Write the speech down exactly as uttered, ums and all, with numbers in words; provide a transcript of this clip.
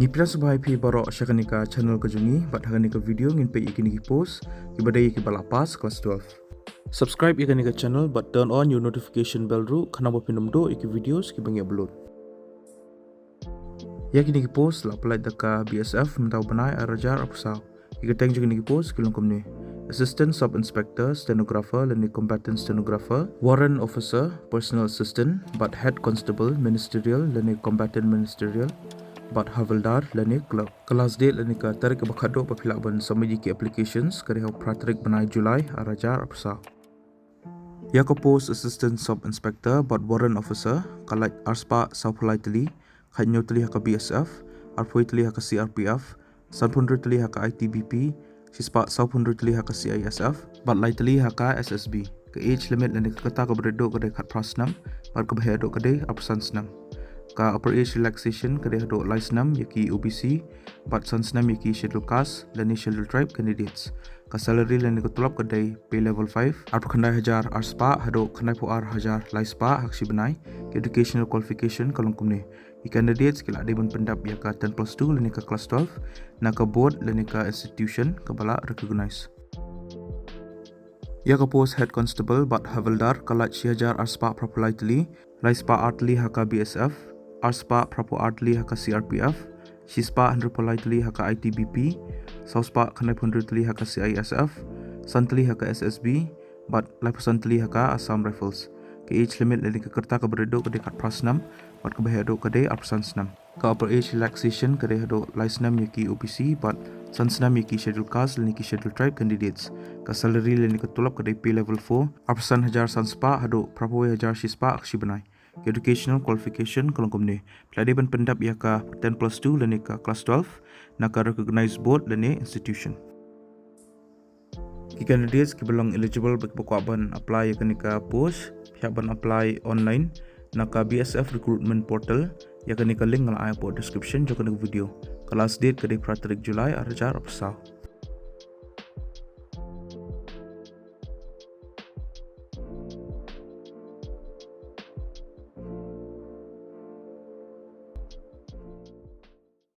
Ngi pdiang sngewbha ïa phi baroh sha kane ka channel ka jong ngi, bad ha kane ka video ngin peit ïa kine ki post kiba dei ïa kiba la pass class twelve. Subscribe ïa kane ka channel bad turn on your notification bell ruh, khnang ba phin ym duh ïa ki videos kiba ngi upload. Ïa kine ki post la pynlait da ka B S F mynta u bnai ar hajar arphew saw. Ki kyrteng jong kine ki post ki long kumne: Assistant Sub Inspector Stenographer lane Combatant Stenographer, Warrant Officer Personal Assistant, bad Head Constable Ministerial lane Combatant Ministerial, bad Havildar lane Clerk. Ka last date lane ka tarik kaba khatduh ba phi lah ban submit ïa ki applications ka dei ha u phra tarik bnai July ar hajar arphew saw. Ïa ka post Assistant Sub Inspector bad Warrant Officer ka lait arspah sawphew lai tylli, khathynñiew tylli ha ka B S F, arphew wei tylli ha ka C R P F, sanphew hynriew tylli ha ka I T B P, shispah sawphew hynriew tylli ha ka C I S F, bad lai tylli ha ka S S B. Ka age limit lane ka rta kaba rit duh ka dei khatphra snem, bad kaba heh duh ka dei arphew san snem. Ka upper age relaxation ka dei haduh lai snem ïa ki O B C, bad san snem ïa ki Scheduled Caste lane Scheduled Tribe candidates. Ka salary lane ka tulop ka dei pay level five, arphew khyndai hajar arspah haduh khyndaiphew ar hajar laispah ha ka shi bnai. Ka educational qualification ka long kumne: ki candidates ki la dei ban pyndep ïa ka ten plus two lane ka class twelve na ka board lane ka institution kaba la recognize. Ïa ka post Head Constable bad Havildar ka lait shi hajar arspah phraphew lai tylli, laispah ar tylli ha ka B S F, arspah phraphew ar tylli ha ka C R P F, shispah hynriewphew lai tylli ha ka I T B P, sawspah khyndaiphew hynriew tylli ha ka C I S F, san tylli ha ka S S B, bad laiphew san tylli ha ka Assam Rifles. Ka age limit lane ka rta kaba rit duh ka dei khatphra snem, bad kaba heh duh ka dei arphew san snem. Ka upper age relaxation ka dei haduh lai snem ïa ki O B C, bad san snem ïa ki Scheduled Caste lane ki Scheduled Tribe candidates. Ka salary lane ka tulop ka dei pay level four, arphew san hajar sanspah haduh phraphew wei hajar shispah ha ka shi bnai. Ka educational qualification ka long kumne: phi la dei ban pyndep ïa ka ten plus two lane ka class twelve na ka recognized board lane institution. Ki candidates kiba long eligible bad kiba kwah ban apply ïa kane ka post, phi hap ban apply online na ka B S F recruitment portal. Ïa kane ka link nga la ai hapoh description jong kane ka video. Ka last date ka dei phra tarik July ar hajar arphew saw.